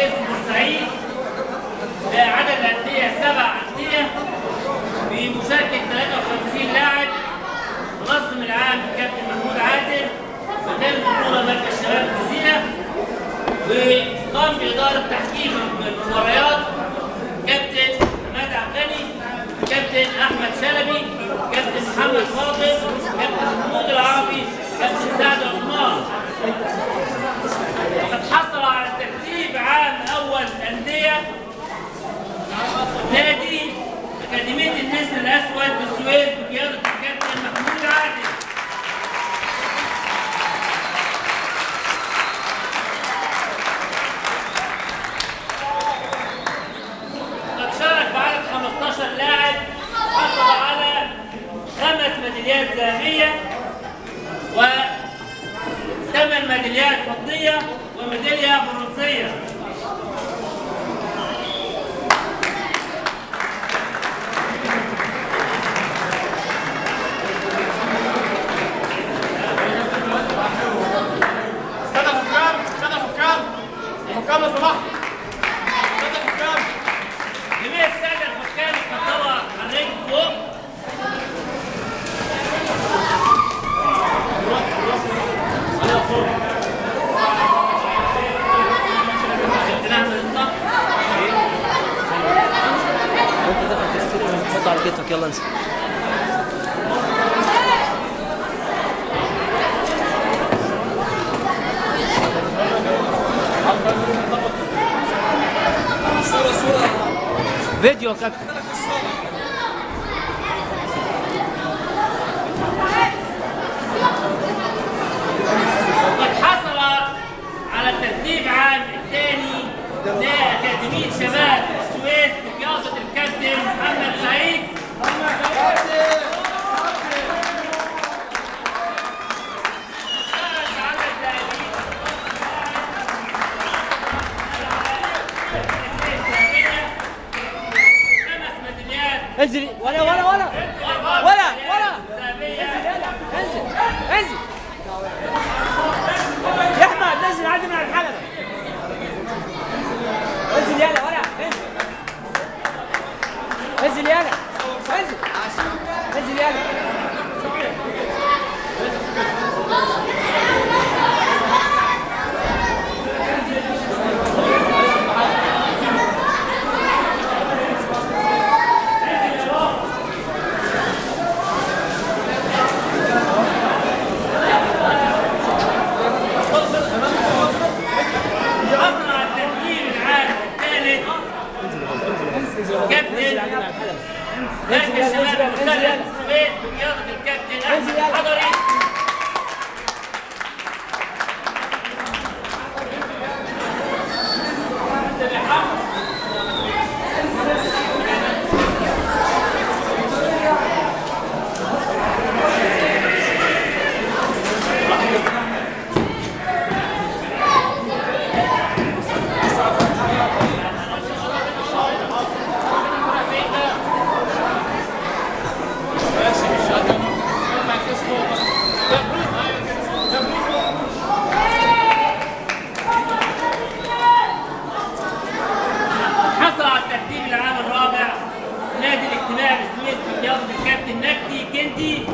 السويس وبورسعيد بعدد الاندية 7 اندية بمشاركة 53 لاعب. منظم العام الكابتن محمود عادل، مكان البطولة مركز شباب الجزيرة، وقام بادارة تحكيم المباريات كابتن عماد عبد الغني، كابتن احمد شلبي، كابتن محمد فاضل، كابتن محمود العربي، كابتن سعد عثمان. وقد حصل على ترتيب عام اول اندية نادي اكاديمية النسر الاسود بالسويس بقيادة الكابتن محمود عادل. قد شارك بعدد 15 لاعب، حصل على 5 ميداليات ذهبية و8 ميداليات فضية وميداليه برونزيه. حكام لو سمحت. حكام. جميع السادة الحكام اتفضلوا على الرجل فوق. انت دخلت السلم حط على كتفك، يلا انزل. فيديو كابتن. وقد حصل على الترتيب عام الثاني لأكاديمية شباب السويس بقيادة الكابتن محمد سعيد. انزل ولا ولا ولا ولا ولا انزل يلا انزل انزل يا احمد، نزل عدي من على الحلبة. انزل يلا ولا انزل انزل يلا انزل انزل يلا. كابتن مركز شباب المثلث السويس بقيادة الكابتن أحمد الحضري. حصل على الترتيب العام الرابع نادي الاجتماع بالسويس بقيادة الكابتن مجدي كندي.